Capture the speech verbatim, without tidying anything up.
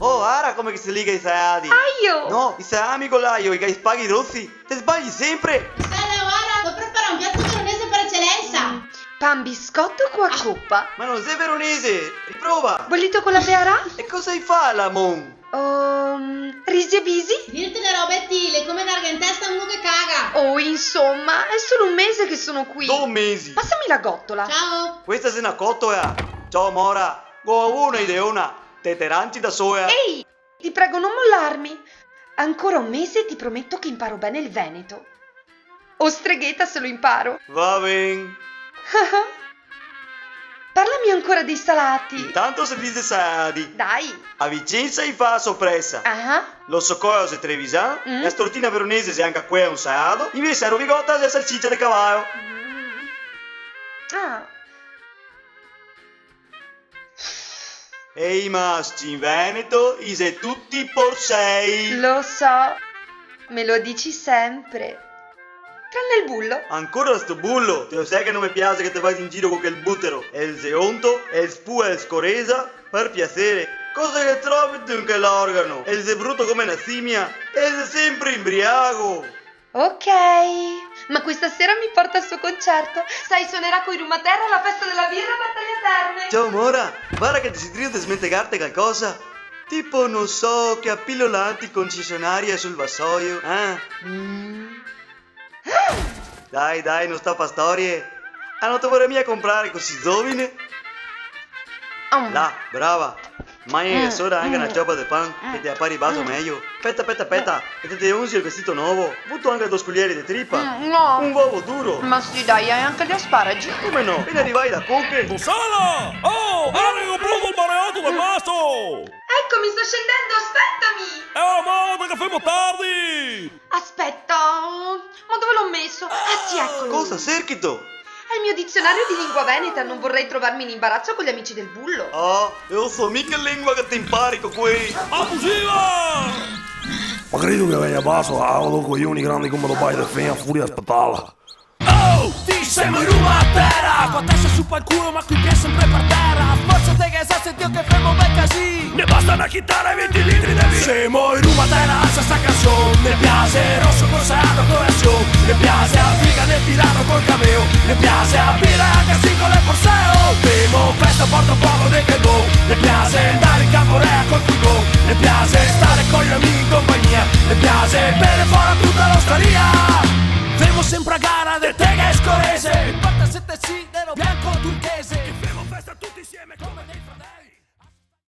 Oh, ara come che se liga i saladi! Aio! No, i salami co l'aio e i spaghi rosi! Te sbagli sempre! Stella, guarda, go preparà un piato veronese par ecelensa! Pan biscotto co a copa. Ma no xe veronese! Riprova! Bolito co la peara? E cosa i fa a Lamon? Ehm, risi e bisi? Dirte na roba, ti, l'è come darghe in testa a uno che caga! Oh, insomma, è solo un mese che sono qui. Do mesi! Passami la gottola. Ciao! Questa xe na cotola! Ciao, mora! Go avuo na ideona! Te te ranci da sola! Ehi! Ti prego, non mollarmi! Ancora un mese e ti prometto che imparo bene il veneto. O stregheta se lo imparo. Va ben. Parlami ancora dei salati. Intanto se dixe saladi. Dai. A Vicensa i fa a sopresa. Ah. L'osocola xe trevisan, mm, e a stortina veronese xe anca quea un salado, invese a rovigota xe a salsicia de cavalo. Mm. Ah. E i masci in Veneto i xe tuti porsei. Lo so, me lo dici sempre. Tranne il bullo. Ancora sto bullo? Te lo sa che no me piaxe che te vaghi in giro co quel butero? El xe onto, el spua, el scoreza, par piaxere. Cosa che te trovi in quel organo? El xe bruto come na simia, el xe sempre imbriago. Ok, ma questa sera mi porta al suo concerto. Sai, suonerà coi Rumatera alla festa della birra a Battaglia Terme. Ciao, mora, varda che te si drio desmentegarte calcosa. Tipo, no so, che a pilola anticoncesionaria sul vasoio, eh? Mm. Dai, dai, no sta far storie. Ah, no te vorè mia comprare cusì zovine? Mm. Là, brava. Magna che sora anca na ciopa de pan, che te la pari baso mejo. Peta, peta, peta, che te te unzi el vestito novo. Vuto anca do sculieri de tripa? Mm, no. Un vovo duro. Ma sì, dai, hai anche gli asparagi. Come no? Pena rivai da coche. Sala! Oh, arrivo pronto il mareoto del masto! Eccomi, sto scendendo, aspettami! E ora, ma che femo tardi! Aspetta, ma dove l'ho messo? Ah, sì, eccolo. Cosa serchito? È il mio dizionario di lingua veneta, non vorrei trovarmi in imbarazzo con gli amici del bullo. Ah, e lo so mi che lengua che te impari co quei. Abusiva! Ma credo che vegna baso, ah, do coioni grandi come do bai de fena, furia spetala. Oh! Ti semo i Rumatera, co a testa su pal culo, ma coi pie sempre par tera. Forsa te ghe sa sentìo che femo bei casini. Ne basta na chitara e vinti litri de vin. Semo i Rumatera, alsa sta canson. Ne piaxe roso col salato co la sion. Ne piaxe a figa, ne pirata col cameo. Ne piaxe a bira anca se co le porseo. Femo festa, porta un poco de carbon. Ne piaxe andare in Camporea col furgon. Ne piaxe stare coi amighi in compagnia. Ne piaxe bere fora tuta l'ostaria. Femo sempre a gara de tega e scorese. Importa se te si nero, bianco o turchese.